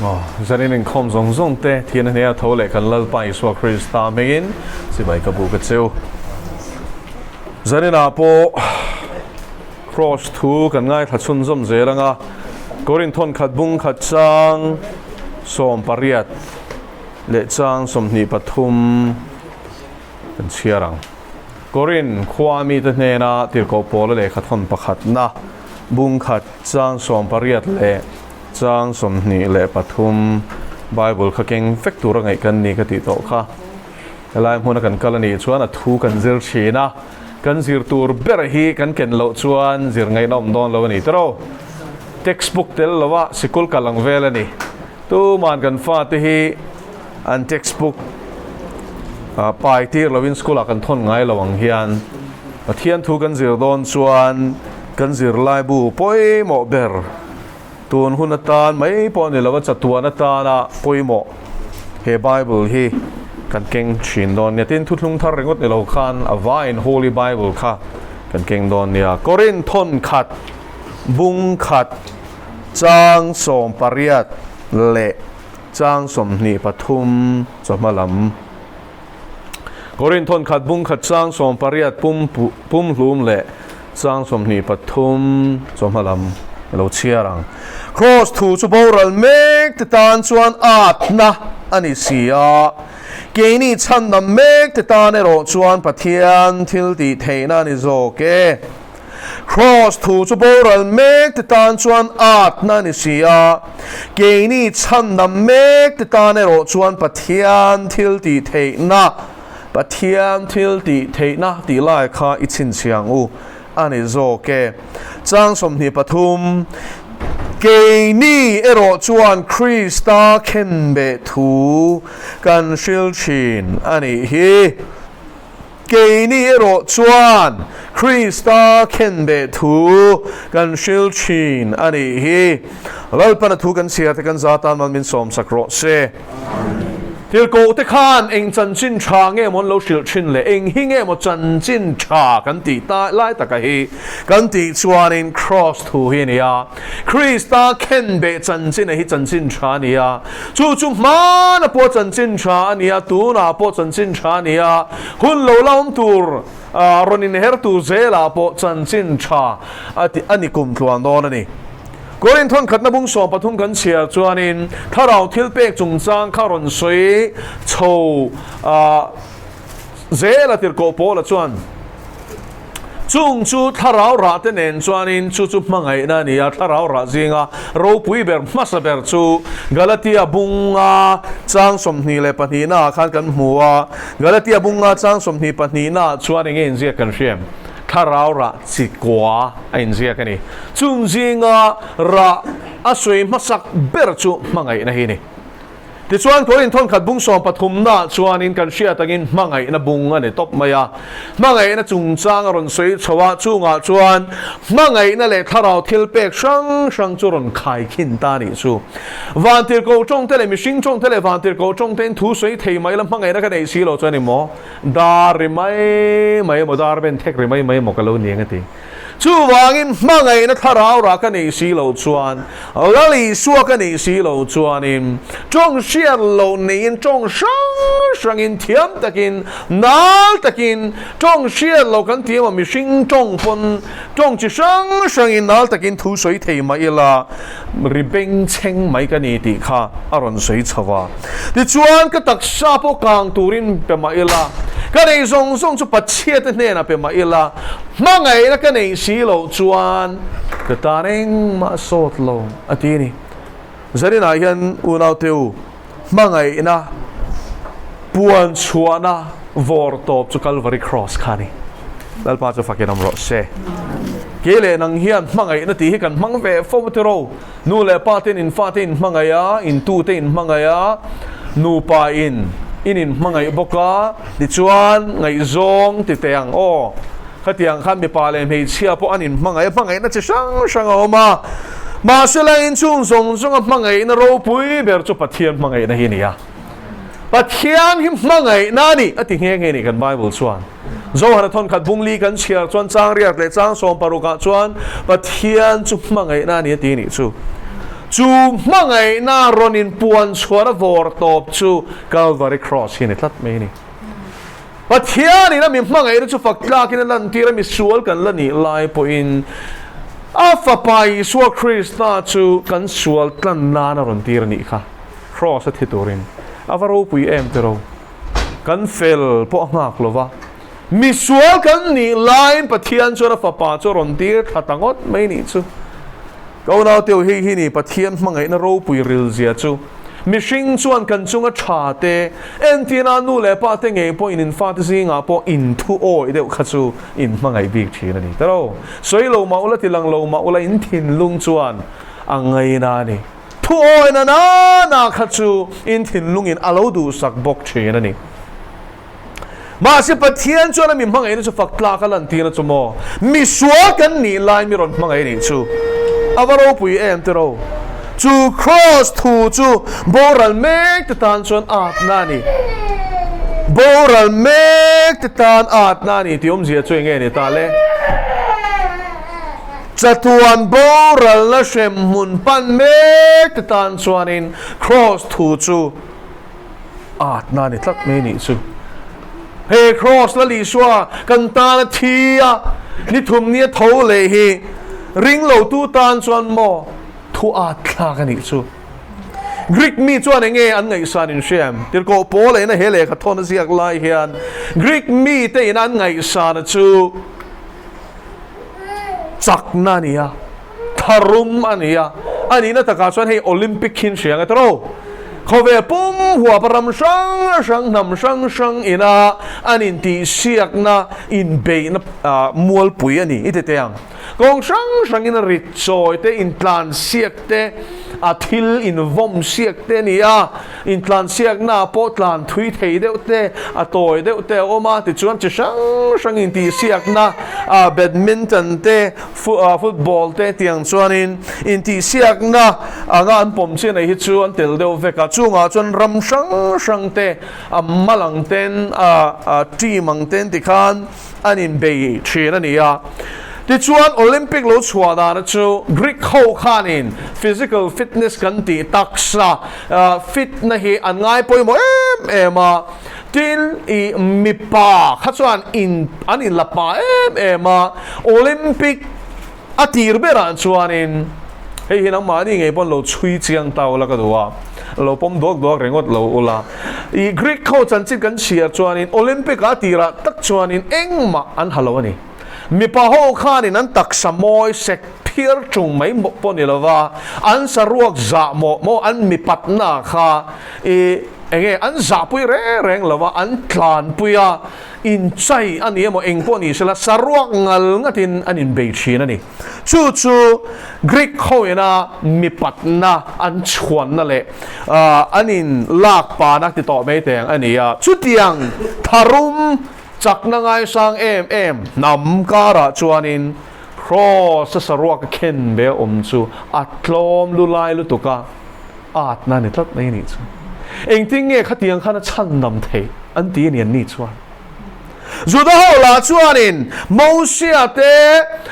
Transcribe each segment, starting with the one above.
Zanin inkhawm zawng zawng te thian a hneh a tho leh kan Lalpa Isua Krista hmingin chibai ka bu ka cheu. Zaninah pawh Kross thu kan ngaithla chhunzawm zel anga Korinth thawn khat bung khat chang 18 leh chang 23 kan chhiar ang. Korinth khua mite hnena tirhkoh pawla lehkha thawn pakhatna bung khat chang 18 leh chang 23 Bible kha keng vek tura ngaih kan ni ka tih tawh kha. Helai hmuna kan kal a nih chuan a thu kan zir thin a, kan zir tur ber hi kan ken loh chuan zir ngaihna awm dawn lo a ni tiraw. Textbook tel lova sikul kal ang vel a ni. Tuman kan fate hi an textbook pai tir lovin school ah kan thawn ngai lo ang hian Pathian thu kan zir dawn chuan kan zirlaibu pawimawh ber Tun hun atan mai pawh ni lova chatuan atana pawimawh he Bible hi kan keng thin dawn nia. Tin, thuthlung thar ringawt ni lo khan a vaiin Holy Bible kha kan keng dawn nia. Korinth thawn khat, bung khat, chang 18 leh chang 23 chawhma lam. Korinth thawn khat, bung khat, chang 18 pum pumhlum leh chang 23 chawhma lam i lo chhiar ang. Kraws thu chu boral mek te tan chuan atna a ni si a, keini chhandam mek te tan erawh chuan Pathian thil tih theihna a ni zawk e. Kraws thu chu boral mek te tan chuan atna a ni si a, keini chhandam mek te tan erawh chuan Pathian thil tih theihna, Pathian thil tih theihna tih lai kha i chhinchhiang u a ni zawk e. Chang 23, Keini erawh chuan Krista khenbeh thu kan hril thin a nih hi. Keini erawh chuan Krista khenbeh thu kan hril thin a nih hi. Lalpana thu kan chhiar te kan za tan man min sawmsak rawh se. Tirhkoh te khan eng chanchin tha nge maw an lo hrilh thin le? Eng hi nge maw chanchin tha kan tih ta lai taka hi kan tih chuanin Kraws thu hi a ni a. Krista khenbeh chanchin a hi chanchin tha a ni a. Chu chu hmana pawh chanchin tha a ni a, tunah pawh chanchin tha a ni a, hun lo la awm tur rawn inher tur zelah pawh chanchin tha a ni kum tluan dawn a ni. Korinth thawn khatna bung 13 kan chhiar chuanin thlarau thil pek chungchang kha rawn sawi chho zel a tirhkoh Paula chuan chung chu thlarau rah te nen chuanin chu chu hmangaihna a ni a, thlarau rah zinga ropui ber hmasa ber chu Galatia bunga chang 22 ah khan kan hmu a, Galatia bunga chang 22 ah chuan enge inziak kan hria em? Thlarau rah chi kua a inziak a ni. Chung zinga rah a sawi hmasak ber chu hmangaihna hi a ni. Tichuan, Korinth thawn khat bung 13 naah chuanin kan hriat angin hmangaihna bung a ni tawp mai a. Hmangaihna chungchang a rawn sawi chho a, chungah chuan hmangaihna leh thlarau thil pek hrang hrang chu rawn khaikhin ta a nih chu. Vantirhkoh tawngte leh mihring tawngte leh vantirhkoh tawngtein thu sawi thei mai la hmangaihna ka nei si lo chuan i maw? Dar ri mai mai emaw, dar ben thek ri mai mai emaw ka lo ni ang a ti. Chuvangin hmangaihna thlarau rah ka neih si lo chuan, Lal Isua ka neih si lo chuanin, tawng hriat loh neiin tawng hrang hrangin thiam takin, nal takin, tawng hriat loh kan ti emaw mihring tawng pawn tawng chi hrang hrangin nal takin thu sawi thei mah ila, ri bengchheng mai ka ni tih kha a rawn sawi chho a. Tichuan, ka taksa pawh kang turin pe mah ila, ka nei zawng zawng chu Pathiate hnenah pe mah ila, hmangaihna ka neih si loh chuan ka tan engmah sawt lo, a ti a ni. Zaninah hian unaute u, hmangaihna puan chhuahna vawr tawp chu Kalvari Cross kha a ni. Lalpa chu fakin awm rawh se. Kei leh nang hian hmangaihna tih hi kan hmang ve fo tiraw. Nu leh pa ten in fate in hmangaih a, in tu te in hmangaih a, nupa in in in hmangaih bawk a, tichuan ngaihzawng ti teh ang aw. Khatiang khan mipa leh hmeichhia pawh an in hmangaih a, hmangaihna chi hrang hrang a awm a. Mahse la inchhung zawng zawnga hmangaihna ropui ber chu Pathian hmangaihna hi a ni a. Pathian hi hmangaihna a ni a ti nghe nghe ni kan Bible chuan. Zohana thawnkhat bungli kan chhiar chuan chang riat leh chang 16 ah chuan Pathian chu hmangaihna a ni a ti nih chu. Chu hmangaihna rawn inpuan chhuahna vawr tawp chu Calvary Cross hi a ni tlat mai a ni. Pathianin a mi hmangaihna chu fak tlakin a lantir a, misual kan la nih lai pawhin a Fapa Isua Krista chu kan sual tlan nan a rawn tir a nih kha. Cross a thi turin a va ropui em tiro. Kan fel pawh a nghak lo va, misual kan nih laiin Pathian chuan a Fapa chu a rawn tir thla ta ngawt mai nih chu. Ka unauteu hei hi ni Pathian hmangaihna ropui rilzia chu. Mihring chuan kan chunga tha te, entirna nu leh pa te ngei pawhin in fate zingah pawh in thu awih deuh kha chu in hmangaih bik thin a ni ta lo. Sawi lo mah ula, tilang lo mah ula in thinlung chuan a ngaina a ni. Thu awihna nana kha chu in thinlungin a lo duhsak bawk thin a ni. Mahse Pathian chuan a mi hmangaihna chu fak tlak a lantirna chu maw? Misual kan nih lai mi rawn hmangaih nih chu a va ropui em tiraw? Chu Kraws thu chu boral mek te tan chuan atna a ni. Boral mek te tan atna a ni tih awmzia chu enge ni ta le? Chatuan boralna hremhmun pan mek te tan chuanin Kraws thu chu Atna ni tlat mai nih chu. He Kraws la Isua kan tana thi a, ni thum nia tho leh hi ring lo tu tan chuan maw thu at thlak a nih chu. Greek mi chuan eng nge an ngaihsan in hriam? Tirhkoh Paul ena he lehkha thawn a ziak lai hian Greek mi te in an ngaihsan a chu chakna a ni a, tharum a ni a, a nihna takah chuan hei Olympic hi an hria ang e tawrh. Khawvel pum huapa ram hrang hrang, hnam hrang hrang ina an intihsiakna, inbeihna mualpui a ni i ti teh ang. Kawng hrang hrangin rit chawi te, intlansiak te, a thil invawmsiak te a ni a. Intlansiaknaah pawh tlan thui thei deuh te, a tawi deuh te a awm a, tichuan chi hrang hrang intihsiakna, badminton te, football te tiang chuanin intihsiakna anga an pawm chian nei hi chu an tel deuh vek a, chungah chuan ram hrang hrang te, a mal ang ten, a team ang ten tikhan an inbei thin a ni a. Tichuan Olympic lo chhuah dana chu Greek ho khanin physical fitness kan tih taksa fit na hi an ngai pawimawh em em a, tin i mipa kha chuan in an inla pa em em a, Olympic a tir berah chuanin hei hi nangmahni ngei pawn lo chhui chiang ta ula ka duh a, lo pawm duak duak ringawt lo ula. I Greek ho chanchin kan chhiar chuanin Olympic a tirah tak chuanin engmah an ha lo a ni. Mipa ho khanin an taksa mawi sek phiar tung mai pawh ni lova, an saruak zah mawh maw an mipatna kha i enge an zahpui reng reng lova an tlanpui a, Inchai a ni emaw eng pawh ni sela saruak ngal ngatin an inbei thin a ni. Chu chu Greek hoina mipatna an chhuanna leh an in lak pana ti tawh mai teng a ni a. Chutiang tharum chakna ngaisang em em hnam karah chuanin Kraws a saruak a khen ve awm chu a tlawm lulai lutuk a. Atna ni tlat mai anih chu. Engtin nge khatiang khan a chhan dam theih an ti a ni an ni chuan. Juda ho lah chuanin Mosia te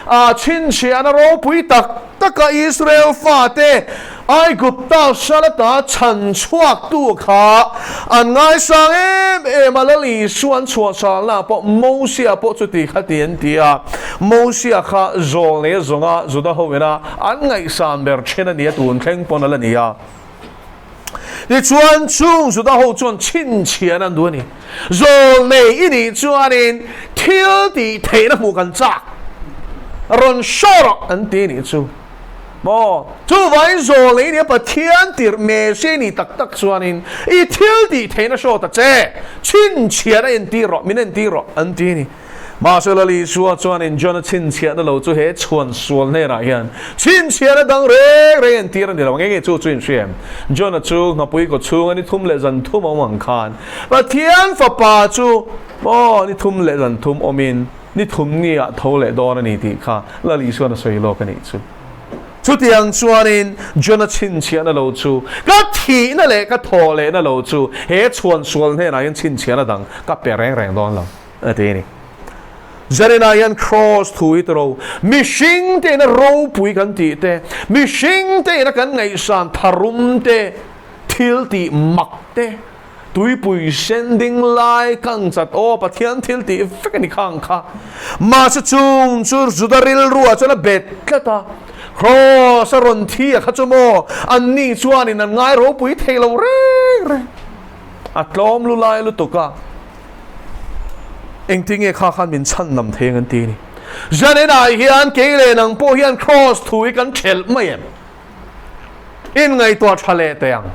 a chhinchhiahna ropui tak taka Israel fate Aigupta salata chhan chhuaktu kha an ngaisang em em a, Lal Isua an chhuahchhalna pawh Mosia pawh chuti kha ti an ti a, Mosia kha zawl nei a zawnga Juda ho ina An ngaihsan ber then a ni a, tun thleng pawn a la ni a. Tichuan, chung Juda ho chuan chhinchhian an duh a ni. Zawl nei i nih chuanin thil tih theihna hmuh kan chak. Rawn show rawh an ti a nih chu. Maw? Chuvangin zawl nei i nih a, Pathian tirh Messiah i nih tak tak chuanin i thil tih theihna show ta che. Chhinchhian a entir rawh, min entir rawh an ti a ni. Mahse Lal Isua chuanin Jona chhinchhiahna lo chu he chhuan sual hnenah hian chhinchhiahna dang reng reng entir a ni lo. Nge nge chu chu in hria em? Jona chu nghapui kaw chhunga ni thum leh zan thum a awm ang khan Pathian fapa chu maw ni thum leh zan thum awmin ni thum ni ah tho leh dawn a ni tih kha Lal Isuan a sawi lawk a nih chu. Chutiang chuanin Jona chhinchhiahna lo chu ka thihna leh ka thawh lehna lo chu he chhuan sual hnenah hian chhinchhiahna dang ka pe reng reng dawn lo. A ti a ni. Zaninah hian Kraws thu hi tiro, mihring te ina ropui kan tih te, mihring te ina kan ngaihsan tharum te, thil tih mak te, tuipui sen ding lai kang chat aw Pathian thil tih vek a ni khang kha. Mahse chung chu Juda rilruah chuan a bet tlat a, Kraws a rawn thi a kha chu maw anni chuanin an ngai ropui thei lo reng reng. A tlawm lu lai lutuk a. Engtinge kha khan min chhan nam thei ang an ti a ni. Zaninah hian kei leh nang pawh hian Kraws thu hi kan thelh mai em? Inngaihtuah tha leh teh ang.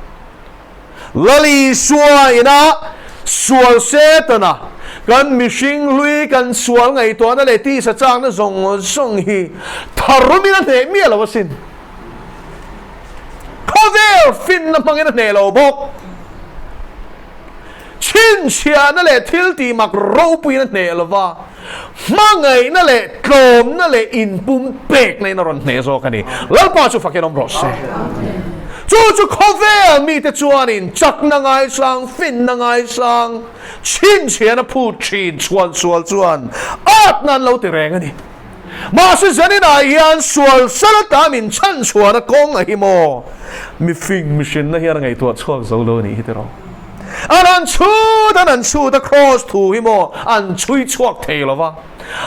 Lal Isua ina sual Setana kan mihring hlui kan sual ngaihtuahna leh tisa chakna zawng zawng hi tharumin a hneh miah lo asin. Khawvel finna hmangin a hneh lo bawk. Chhinchhiahna leh thil tih mak ropuiin a hneh lo va, hmangaihna leh tlawmna leh inpum pekna in a rawn hneh zawk a ni. Lalpa chu fakin awm rawh se. Chu chu khawvel mite chuanin chakna ngaisang, finna ngaisang, chhinchhiahna phut thin chhuan sual chuan atna an lo ti reng a ni. Mahse zaninah hian sual sal ata min chhanchhuahna kawng a hi maw? Mifing mihrinna hian a ngaihtuah chhuak zo lo a nih hi tiraw? An han chhut an han chhut a kraws thu hi maw an chhui chhuak thei lo va,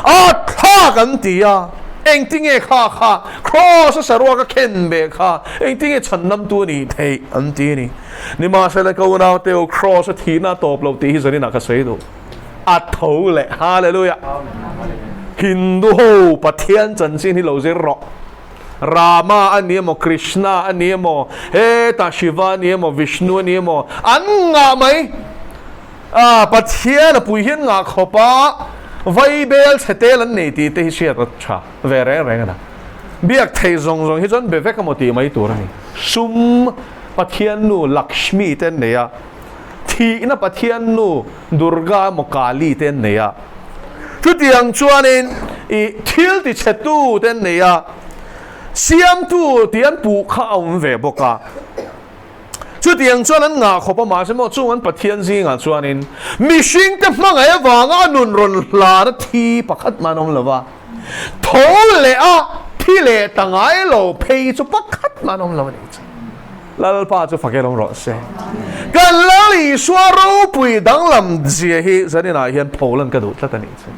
a thlak an ti a, engtinge kha kha kraws a saruak a khen beh kha engtinge chhandamtu a nih theih an ti a ni. Nimahsela ka unaute u kraws a thihna a tawp lo tih hi zaninah ka sawi duh. A tho leh Hallelujah. Hindu ho Pathian chanchin hi lo zir rawh. Rama a ni emaw, Krishna a ni emaw, hetah Shiva a ni emaw, Vishnu a ni emaw, an ngah mai. Ah, Pathian a pui hian ngah khawp a, Vaibel chhe tel an nei tih te hi hriat a tha ve reng reng a na. Biak thei zawng zawng hi chuan be vek emaw tih mai tur a ni. Sum Pathian nu Lakshmi te an nei a, thihna Pathian nu Durga emaw Kali te an nei a, chutiang chuanin i thil ti chhe tu te an nei a, siamtu tih an puh kha a awm ve bawk a. Chutiang chuan an ngah khawp a, mahse maw chung an Pathian zingah chuanin mihringte hmangaih avanga a nun rawn hlan a thi pakhat mah an awm lo va, tho leh a thi leh ta ngai lo phei chu pakhat mah an awm lo a nih chu. Lalpa chu fak elawm rawh se. Kan Lal Isua ropui danglam zia hi zaninah hian pholan ka duh tlat a nih chu.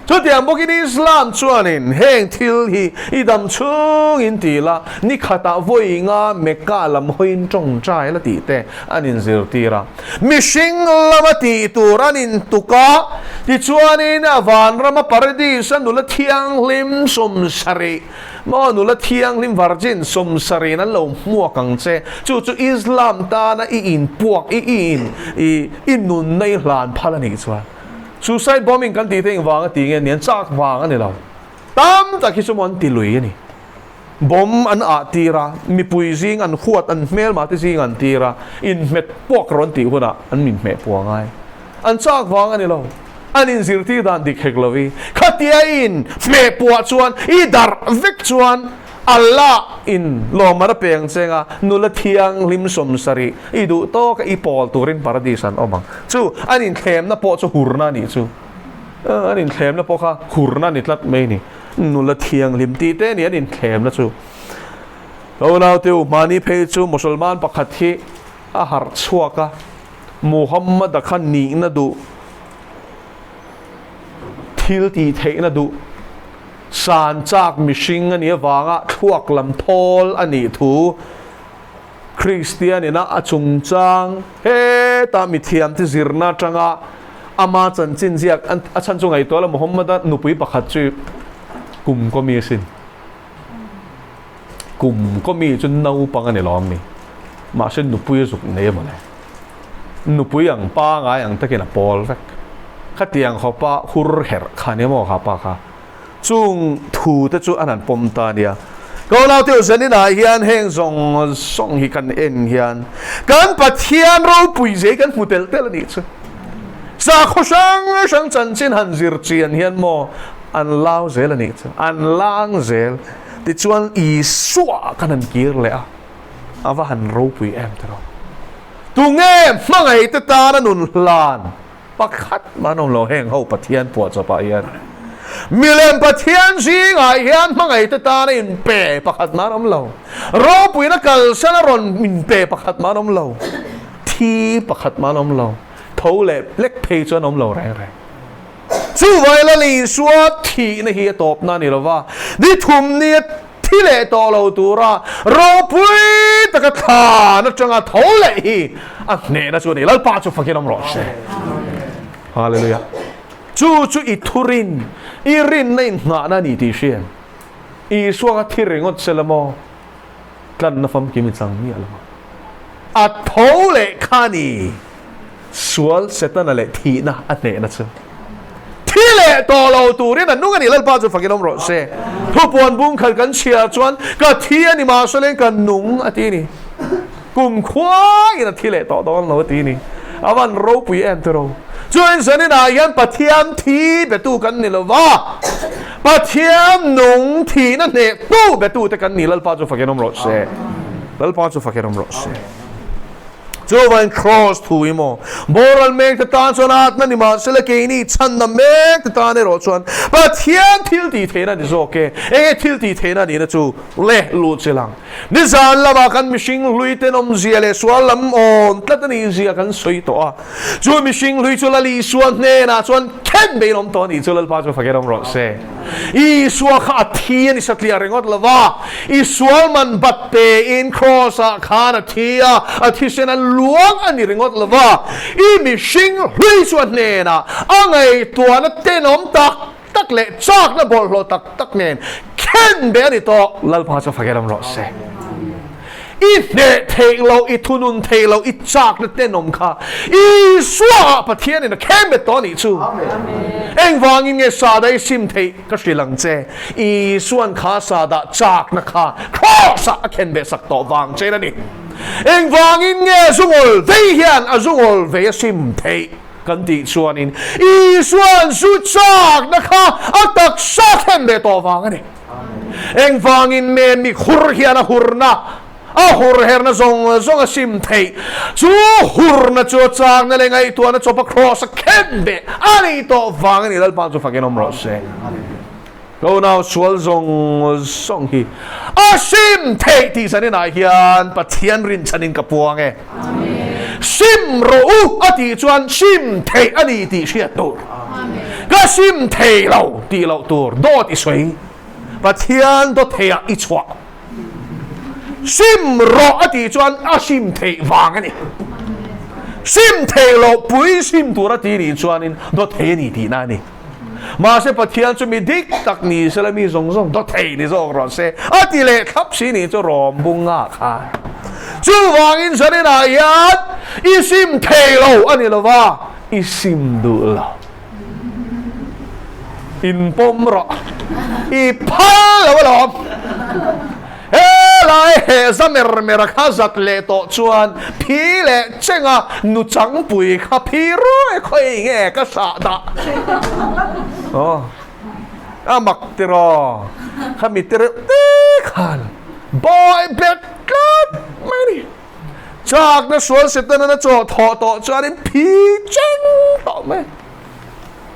Chutiang bawkin Islam chuanin heng thil hi i dam chhungin ti la, ni khatah vawi nga Mecca lam hawiin tawngtai la tih te an inzirtir a. Mihring lama tih tur an intuk a, tichuanin vanrama paradis a nula thianghlim 70 Maw nula thianghlim virgin 70 in an lo hmuak ang che, chu chu Islam tana i inpuak, i in, i i nunna i hlan phal a nih chuan. Suicide bombing kan tih te engvang a ti nge ni, an chak vang a ni lo. Tam tak hi chu maw an ti lui a ni. Bomb an ah tir a, mipui zing an huat, an hmelmah te zing an tir a, inhmet puak rawn tih hunah an inhmeh puah ngai. An chak vang a ni lo. An inzirtir dan dik hek lo i. Khatia i in hmeh puah chuan i darh vek chuan Allah in lawmman a peng cheng a, nula thianghlim 70 i duh tawk a i pawl turin paradis an awm ang. Chu an inthlemna pawh chu hurna a nih chu. An inthlemna pawh kha hurna a ni tlat mai a ni. Nula thianghlim tih te a ni an inthlemna chu. Ka unaute u, mahni phei chu Musalman pakhat hi a harh chhuak a. Muhammad-a kha nihna duh, thil tih theihna duh, san chak mihring a nih avanga thluak lam thawl a nih thu Kristian ina a chungchang heta mithiamte zirna atanga ama chanchin ziak a chhan chu ngaihtuah la Muhammad-a nupui pakhat chu kum kaw mi asin. Kum kaw mi chu naupang a ni lo ami? Mahse nupui a zuk nei emaw le? Nupui ang pangai ang takin a pawl vek. Khatiang khawpa hur herh kha nia maw kha pa kha? Chung thu te chu an han pawm ta nia. Ka unaute u zaninah hian heng zawng zawng hi kan en hian kan Pathian ropui zia hi kan hmu telh telh a nih chu. Sakhaw hrang hrang chanchin han zir chian hian maw an lau zel a nih chu, an lang zel. Tichuan Isua khan an kir leh a, a va han ropui em tiraw. Tunge hmangaihte tana nun hlan pakhat mah an awm lo heng ho Pathian puahchawpah hian. Milem Pathian zingah hian hmangaihte tana inpe pakhat mah an awm lo. Ropuina kalsan a rawn inpe pakhat mah an awm lo. Thi pakhat mah an awm lo. Tho leh lek phei chu an awm lo reng reng. Chuvai Lal Isua thihna hi a tawpna a ni lo va, ni thum nia thi leh tawh lo tura ropui taka thlan atanga tho leh hi a hnehna chu a ni. Lalpa chu fakin awm rawh se. Hallelujah. Chu chu i thurin, i rinna inngahna a ni tih hriat. Isua kha thi ringawt se la maw? Tlanna famkim i chang miah lo ang. A tho leh kha ni. Sual Setana leh thihna a hnehna chu thi leh tawh lo turin a nung a ni. Lalpa chu fakin awm rawh se. Thupuan bung khat kan chhiar chuan ka thi a ni mahse leng ka nung a ti a ni. Kum khuaiin a thi leh tawh dawn lo a ti a ni. A van ropui em te ro. Chuan zaninah hian Pathian thi betu kan ni lo va, Pathian nung thihna hnehtu betute kan ni. Lalpa chu fakin awm rawh se. Lalpa chu fakin awm rawh se. Chuvain Kraws thu hi maw? Boral mek te tan chuan atna ni mahsela keini chhanna mek te tan erawh chuan Pathian thil tih theihna a ni zawk e. Enge thil tih theihna nihna chu le luh che lang. Nizan lamah kan mihring hlui tenawmzia leh sual lam awn tlat a nih zia kan sawi tawh a. Chu mihring hlui chu Lal Isua hnenah chuan khen bein awm tawh a nih chu Lalpa chu fakin awm rawh se. Isua kha a thi a ni satliah ringawt lo va, i sual man bat pein Kraws-ah khan a thi a, a thisen a luang a ni ringawt lo va, i mihring hlui chu a hnenah a ngaihtuahna tenawm tak tak leh chakna bawlhhlawh tak tak nen khen be a ni tawh. Lalpa chu fakin awm rawh se. I hneh theih loh, i thunun theih loh, i chakna tenawm kha Isua-ah Pathianin a khem bet tawh a nih chu. Engvangin nge sada i sim theih ka hrilh ang che? Isua'n kha sada chakna kha Kraws-ah a khen beh sak tawh vang chen a ni. Engvangin nge zungawl vei hian a zungawl vei a sim theih kan tih chuanin Isua'n zu chakna kha a taksa khen beh tawh vang a ni. Engvangin nge mi hur hian a hurna, a hur herna zawng zawng a sim theih? Chu hurna chu a chakna leh ngaihtuahna chawpa kraws a khen beh a ni tawh vang a ni. Lalpa chu fakin awm rawh se. Ka unau sual zawng zawng hi a sim theih tih zaninah hian Pathian rinchhanin ka puang e. Sim rawh u a tih chuan sim theih a ni tih hriat tur. Ka sim thei lo tih loh tur dawt i sawi. Pathian dawt theiah i chhuah. Sim rawh a tih chuan a sim theih vang a ni. Sim thei loh pui sim tur a ti nih chuanin dawt thei a ni tihna a ni. Mahse Pathian chu mi dik tak ni sela mi zawng zawng dawt thei ni zawk rawh se a ti leh thlap si nih chu rawm bunga khan. Chuvangin zaninah hian i sim thei lo a ni lo va, i sim duh lo. In pawm rawh, i phal lo alawm. Helai he za mer mer a kha zat leh tawh chuan phi leh chenga nu changpui kha phi ruai khawi nge ka sah dah. Aw a mak tiraw kha mi te reuh te khan bawi bet tlat mai a ni. Chakna sual Setana na chaw thawh tawh chuanin phi cheng tawh mai.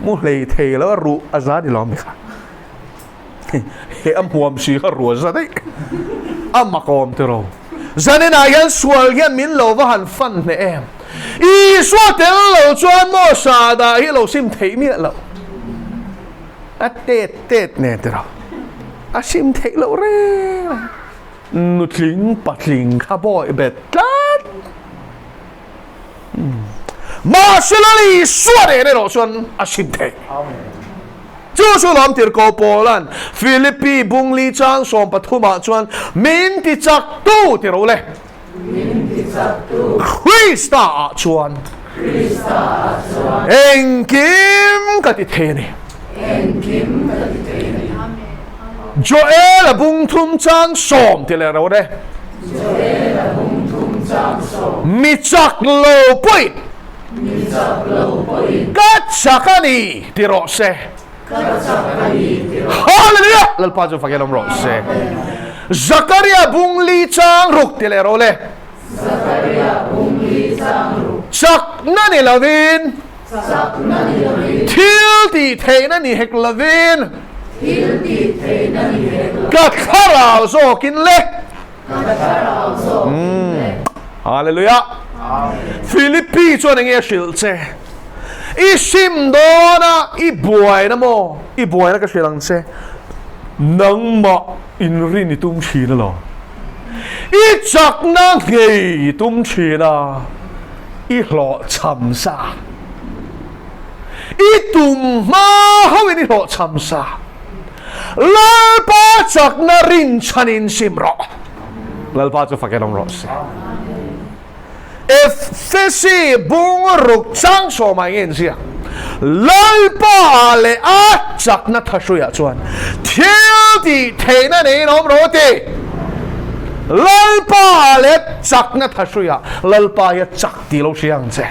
Mu hlei thei lo a ruh a za ni lawm mi kha. He a hmuam si kha ruah za daih a mak awm tiraw. Zaninah hian sual hian min lo va han fan hneh em. Isua tel lo chuan maw sada hi lo sim theih miah loh. A tet tet nen tiraw. A sim theih loh reng reng. Nutling patling kha bawi bet tlat. Mahse Lal Isua nen erawh chuan a sim theih. Chu chu lawm tirhkoh Paula'n Philippi bungli chang 13 ah chuan min ti chak tu ti ro le. Min ti chak tu. Krista ah chuan. Krista ah chuan. Engkim ka ti thei a ni. Engkim ka ti thei a ni. Joel a bung thum chang 10 ti leh ro le. Joel a bung thum chang 10. Mi chak lo pawhin. Mi chak lo pawhin. Ka chak a ni ti rawh se. Ka chak a ni ti rawh se. Hallelujah! Lalpa chu fakin awm rawh se. Zakaria bung li chang ruk ti leh rawh le. Zakaria bung li chang ruk. Chakna ni lovin. Chakna ni lovin. Thil tih theihna ni hek lovin. Thil tih theihna ni hek lovin. Ka thlarau zawkin le. Ka thlarau zawkin le. Hallelujah. Philippi chuan enge a hrilh che? I sim dawna i buaina maw? I buaina ka hrilh ang che. Nangmah inrin i tum thin alawm. I chakna ngei i tum thin a. I hlawhchham sa. I tum hma hoin i hlawhchham sa. Lalpa chakna rinchhanin sim rawh. Lalpa chu fak en awm rawh se. Efesi bung ruk chang sawmah enge in ziak? Lalpa ah leh a chakna thahruiah chuan thil tih theihna neiin awm rawh ti. Lalpa ah leh chakna thahruiah Lalpa hi a chak tih lo hria ang che.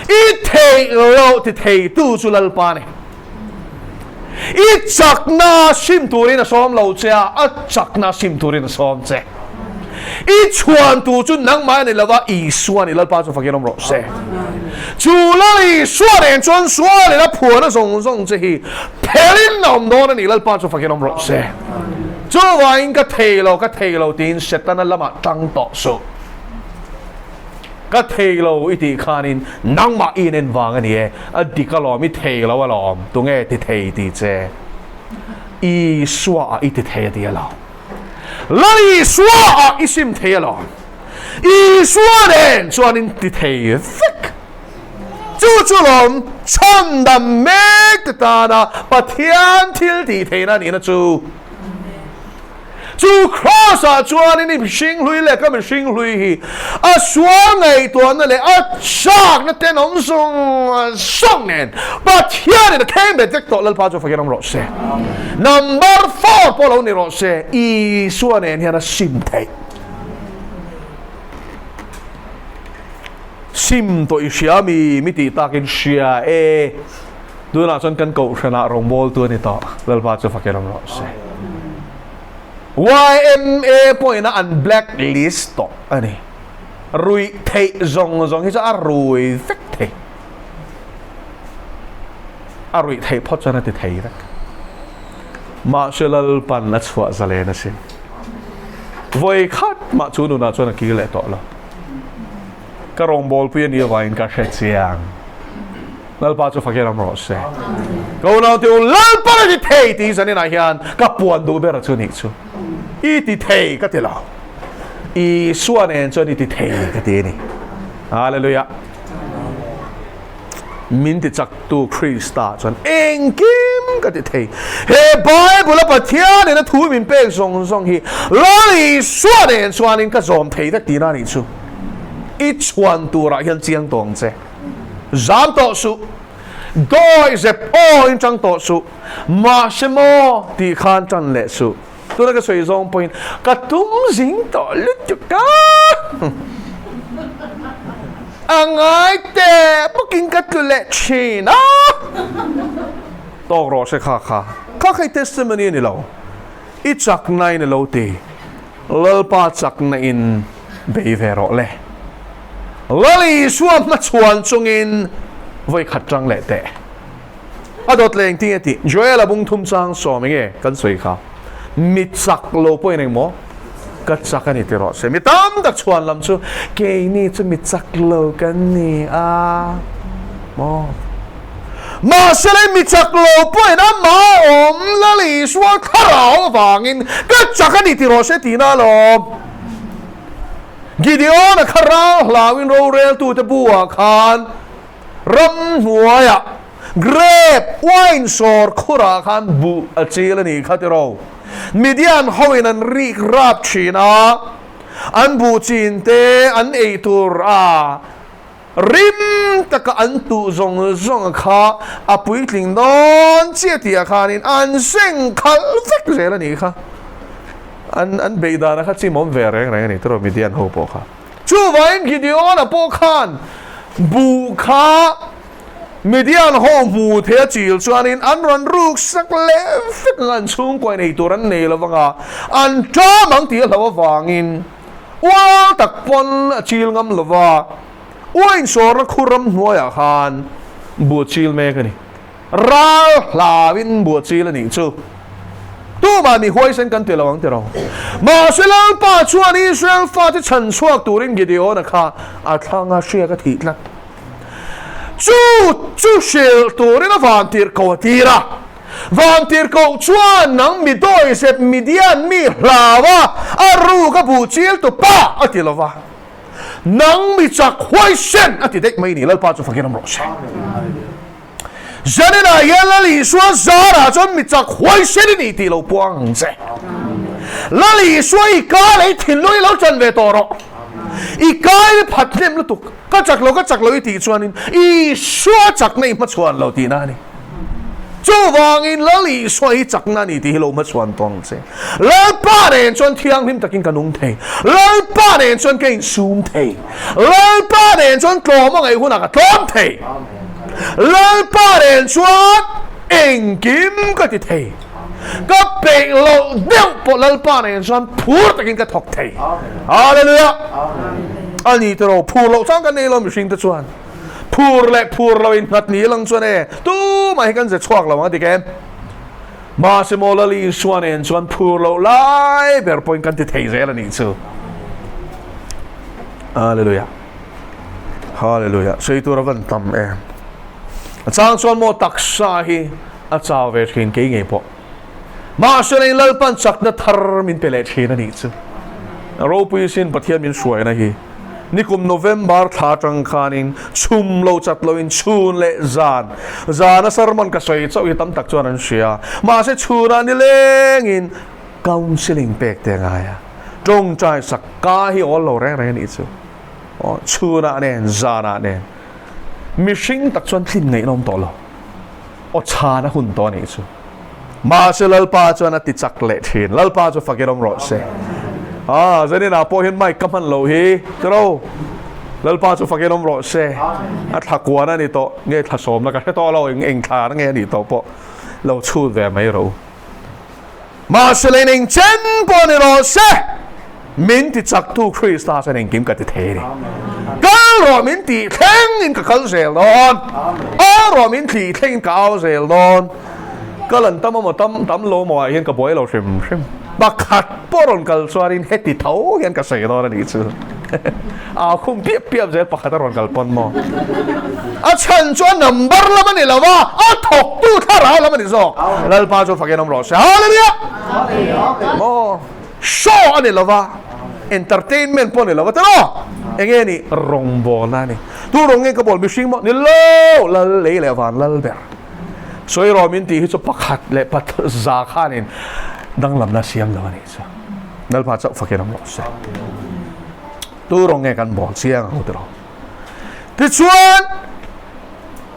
I theih loh ti theitu chu Lalpa a ni. I chakna sim turin a sawm lo che a, a chakna sim turin a sawm che. I chhuan tu chu nangmah a ni lova, Isua a ni. Lalpa chu fakin awm rawh se. Chu Lal Isua nen chuan sualin a phuahna zawng zawng che hi phelin a awm dawn a ni. Lalpa chu fakin awm rawh se. Chuvangin ka thei lo, ka thei lo tiin Setana lamah tang tawh suh. Ka thei lo i tih khanin nangmah i inen vang a ni e, a dik alawm, i thei lo alawm, tunge ti thei ti che? Isua ah i ti thei a ti alawm. Lal Isua ah i sim thei alawm. Isua nen chuan in ti thei vek. Chu chu lawm chhandam mek te tana Pathian thil tih theihna nihna chu. Chu Kraws-ah chuanin i mihring hlui leh ka mihring hlui hi a sual ngaihtuahna leh a chakna tenawm zawng zawng nen Pathianin a kheng bet vek tawh. Lalpa chu fakin awm rawh se. Number four pawh lo ni rawh se, Isua nen hian a sim theih. Sim tawh i hria mi? Mi tih takin hria e. Tunah chuan kan kohhranah rawngbawltu a ni tawh. Lalpa chu fakin awm rawh se. YMA pawhin a an black list tawh a ni. Ruih theih zawng zawng hi chu a rui vek thei. A ruih theih phawt chuan a ti thei vek. Mahse Lalpan a chhuah zalen asin. Vawi khat mah chu nunah chuan a kir leh tawh lo. Ka rawngbawlpui a nih avangin ka hre chiang. Lalpa chu fakin awm rawh se. Ka unau te u, Lalpa ka ti thei tih zaninah hian ka puan duh ber chu nih chu. I ti thei ka ti lo. Isua nen chuan i ti thei ka ti a ni. Hallelujah. Min ti chaktu Krista chuan engkim ka ti thei. He Bible a Pathian in a thu min pek zawng zawng hi Lal Isua nen chuanin ka zawm thei vek tihna a nih chu. I chhuan turah hian chiang tawh ang che. Zam tawh suh. Dawi zep aw in chang tawh suh. Mahse maw tih khan tan leh suh. Tuna ka sawi zawng pawhin ka tum zing tawh lutuk a. A ngai teh bawkin ka tlu leh thin a. Tawk rawh se kha kha. Kha kha i testimony a ni lo. I chakna in a lo ti. Lalpa chakna in bei ve rawh le. Lal Isua hmachhuan chungin vawi khat tang leh teh. A dawt leng tinge tih Joel-a bung thum chang sawm enge kan sawi kha. Mi chak lo pawhin engmaw ka chak a ni ti rawh se. Mi tam tak chhuan lam chu keini chu mi chak lo kan ni a maw. Mahse lei mi chak lo pawhin amah awm Lal Isua thlarau avangin ka chak a ni ti rawh se tihna alawm. Gideon-a kha ral hlauin roreltute buah khan Ramhnuaiah grape wine sawr khurah khan buh a chil a nih kha tiraw. Midian hoin an rik rap thin a, an buh chin te an ei tur a rim taka an tuh zawng zawng kha a puitling dawn chiah tihah khanin an seng khalh vek zel a nih kha. An an beih dana kha chimawm ve reng reng a ni tiraw Midian ho pawh kha. Chuvangin Gideon-a pawh khan buh kha Midian ho hmu thei a chil chuanin an rawn ruk sak leh vek ang a, an chhungkuain ei tur an nei lo vang a, an ṭam ang tih a hlauh avangin ual tak pawn a chil ngam lo va, Uain sawrna khur ramhnuaiah khan buh chil mek a ni. Ral hlauin buh chil a nih chu. Tumah mi huaisen kan ti lo ang ti ro. Mahse Lalpa chuan Israel fate chhan chhuak turin Gideona kha a thlang a hriak a thih tlat. Chu chu hrilh turin a vantirhkoh a tir a. Vantirhkoh chuan nang mi dawizep Midian mi hlau a, a ruk a buh chil tu pa a ti lo va. Nang mi chak huaisen a ti daih mai ni, Lalpa chu fakin awm rawh se. Zaninah hian Lal Isua zarah chuan mi chak huaisen i nih tih lo puang ang che. Lal Isua i ka leh i thinlung i lo chan ve tawh rawh. I kai i phat hnem lutuk, ka chak lo ka chak lo i tih chuanin Isua chakna i hmachhuan lo tihna a ni. Chuvangin Lal Isua hi chakna a ni tih hi lo hmachhuan tawh ang che. Lalpa nen chuan thianghlim takin ka nung thei. Lalpa nen chuan ka insum thei. Lalpa nen chuan tlawm a ngaih hunah ka tlawm thei. Lalpa nen chuan engkim ka ti thei. Ka peih loh deuh pawh Lalpa nen chuan phur takin ka thawk thei. Hallelujah! A ni tiraw, phur loh chang kan nei lo mihring te chuan. Phur leh phur lo in nghat ni lang chuan e, tumah hi kan ze chhuak lo ang a ti kem. Mahse maw Lali Isua nen chuan phur loh lai ber pawhin kan ti thei zel a nih chu. Hallelujah. Hallelujah. Sei tur a van tam em. A chang chuan maw taksa hi a chau ve thin kei ngei pawh. Mahse lei Lalpan chakna thar min pe leh thin a nih chu. Ropui sin Pathian min hruaina hi. Nikum November thla atang khanin chhum lo chat loin chhun leh zan, zana sermon ka sawi chauh hi tam tak chuan an hria. Mahse chhunah nilengin counselling pek te a ngai a, tawngtai sak ka hi awl lo reng reng a nih chu. Aw, chhunah nen, zanah nen mihring tak chuan tlin ngaihna awm tawh lo. Aw chhan a hun tawh a nih chu. Mahse Lalpa chuan a ti chak leh thin. Lalpa chu fakin awm rawh se. Ah, zaninah pawh hian mic ka hman loh hi. Tiro. Lalpa chu fakin awm rawh se. A thla kuan a ni tawh. Nge thla sawmna ka hre tawh lo. Eng eng thla nge a nih tawh pawh lo chhut ve mai rawh u. Mahse lei eng chen pawh ni rawh se. Min ti chaktu Krista chuan engkim ka ti thei a ni. Kal rawh min tih thlengin ka kal zel dawn. Au rawh min tih thlengin ka au zel dawn. Kal an tam amaw tam tam lo maw ah hian ka buai lo hrim hrim. Pakhat pawh rawn kal chuanin heti tho hian ka sawi dawn a nih chu. Au khum piap piap zel pakhat a rawn kal pawn maw. A chhan chu a number lam a ni lo va, a thawktu thlarau lam a ni zawk. Lalpa chu fakin awm rawh se. Hallelujah! Maw. Show a ni lo va, entertainment pawh a ni lo va, tiraw? Eng nge ni? Rawngbawlna a ni. Tu rawng nge ka bawl mihring maw? Ni lo! Lal lei leh van lal ber. Sawi rawh min tih hi chu pakhat leh za khanin danglamna a siam lo a nih chu. Lalpa chauh fakin awm rawh se. Tu rawng nge kan bawl chiang ang tiraw? Tichuan,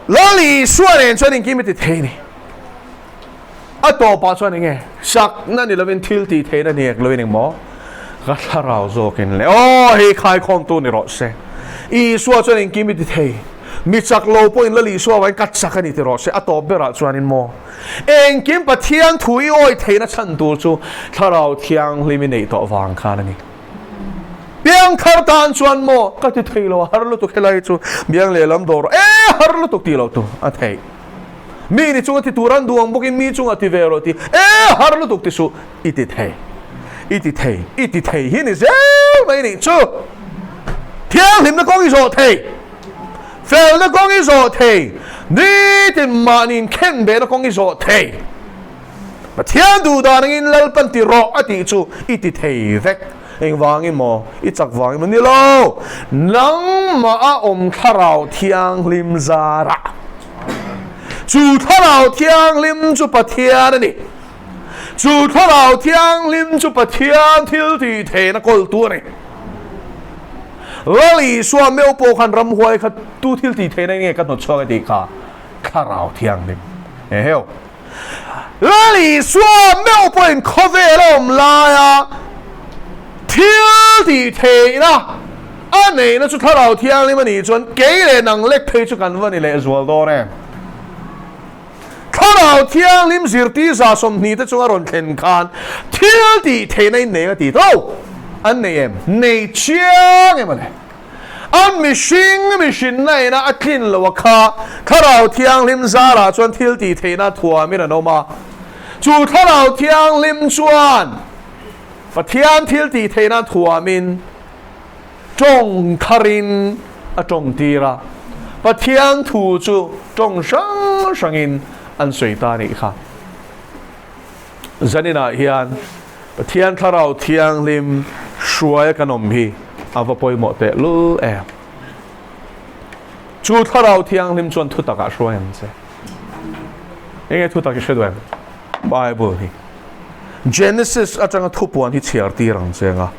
Lal Isua nen chuan engkim i ti thei a ni. A tawpah chuan enge chakna ni lovin thil tih theihna ni ek lovin engmaw ka thlarau zawkin le aw hei khaikhawmtu ni rawh se. Isua chuan engkim i ti thei, mi chak lo pawhin Lal Isua vangin ka chak a ni ti rawh se. A tawp berah chuanin maw engkim Pathian thu i awi theihna chhan tur chu thlarau thianghlim i neih tawh vang khan a ni. Piangthar tan chuan maw ka ti thei lo a har lutuk helai chu biang lehlam dawr e har lutuk tih loh tur a theih. Mi ni chunga ti tur an duh ang bawkin mi chunga ti ve rawh ti e har lutuk ti suh i ti thei i ti thei i ti thei hi ni zel mai nih chu thianghlimna kawng i zawh thei felna kawng i zawh thei nitin mahni inkhen behna kawng i zawh thei Pathian duh dan angin Lalpan ti rawh a tih chu i ti thei vek engvangin maw i chak vangin maw ni lo nangmah a awm thlarau thianghlim zarah Chu Thlarau Thianghlim chu Pathian a ni. Chu Thlarau Thianghlim chu Pathian thil tih theihna kawltu a ni. Lal Isua meuh pawh khan ramhuai kha tu thil tih theihna nge ka hnawtchhuak a tih kha? Thlarau Thianghlim. Eheu. Lal Isua meuh pawhin khawvel a awm laia thil tih theihna a neihna chu Thlarau Thianghlim a nih chuan kei leh nang lek phei chu kan va ni leh zual dawn em? Thlarau Thianghlim zirtir 20 te chunga rawn thlen khan thil tih theihna in nei a ti tho. An nei em? Nei chiang em a le. A mihring mihrinna ina a tlin loh a kha Thlarau Thianghlim zarah chuan thil tih theihna thuamin an awm a. Chu Thlarau Thianghlim chuan Pathian thil tih theihna thuamin tawng tharin a tawng tir a. Pathian thu chu tawng hrang hrangin an sawi ta a nih kha. Zaninah hian Pathian Thlarau Thianghlim hruaia kan awm hi a va pawimawh teh lul em. Chu Thlarau Thianghlim chuan thutakah hruai ang che. Enge thutak i hre duh em? Bible hi. Genesis atanga thupuan hi chhiar tir ang che anga,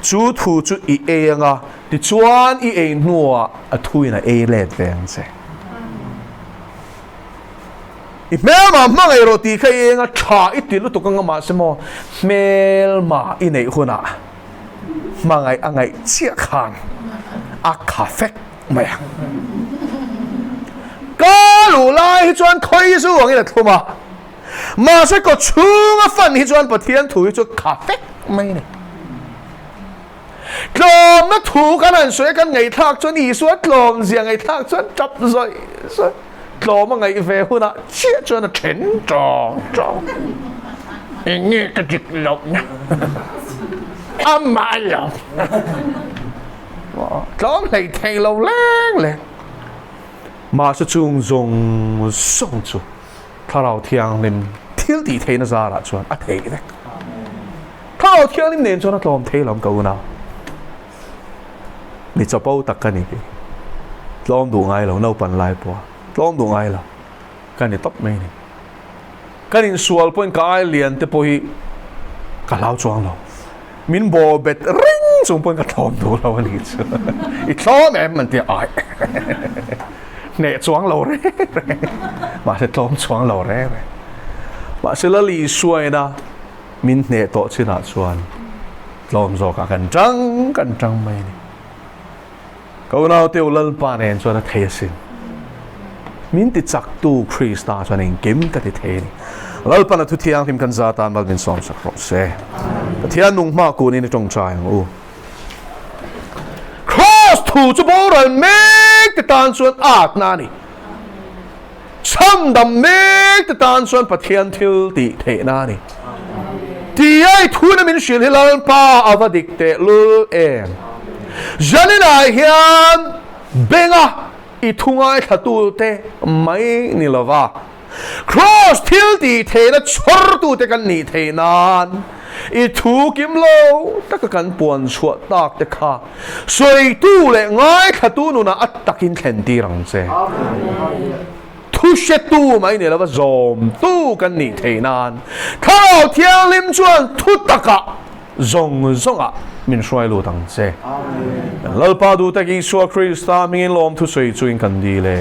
chu thu chu i ei anga, tichuan i ei hnuah a thuin a ei let ve ang che. I hmelma hmangaih rawh tih kha i eng a tha i ti lutuk anga mahse maw hmelma i neih hunah hmangaih a ngaih chiah khan a kha fek mai ang. Ka luh lai hi chuan khawi zu angin a thlum a, mahse kaw chhunga fan hi chuan Pathian thu hi chu kha fek mai a ni. Tlawmna thu kan han sawi a, kan ngaihthlak chuan Isua tlawmzia ngaihthlak chuan tap zawih zawih, tlawm a ngaih ve hunah chiah chuan a then tawng tawng. Eng nge ka dik lohna? Amah lo. Tlawm hlei thei lo leng leng. Mahse chung zawng zawng chu Thlarau Thianghlim thil tih theihna zarah chuan a theih vek. Thlarau Thianghlim nen chuan a tlawm thei lo ka unau. Mi chapo tak ka ni kei. Tlawm duh ngai lo, naupan lai pawha tlawm duh ngai lo ka ni tawp mai ni. Kan insual pawhin ka ai lian te pawh hi ka hlau chuang lo. Min bawh bet reng chung pawhin ka tlawm duh lo a nih chu. I tlawm em an ti a, ai hneh chuang lo reng reng, mahse tlawm chuang lo reng reng. Mahse Lal Isuaina min hneh tawh chinah chuan tlawm zawkah kan tang kan tang mai a ni. Ka unaute u Lalpa nen chuan a thei asin. Min ti chaktu Krista chuan engkim ka ti thei a ni. Lalpan a thu thianghlim kan za tan mal min sawmsak rawh se. Pathian nung hma kunin i tawngtai ang u. Kraws thu chu boral mek te tan chuan atna a ni. Chhandam mek te tan chuan Pathian thil tih theihna a ni. Tia i thuna min hrilh hi Lalpa a va dik teh lul em. Zaninah hian benga i thu ngaithlatute mai ni lova, Kraws thil tih theihna chhawrtute kan nih theih nan i thu kim lo taka kan puan chhuah tak te kha sawitu leh ngaithlatu nunah a takin thlen tir ang che. Thu hretu mai ni lova zawmtu kan nih theih nan Thlarau Thianghlim chuan thu takah zawng zawngah min hruai lut ang che. Kan Lalpa duh tak Isua Krista hmingin lawmthu sawi chuin kan dil e.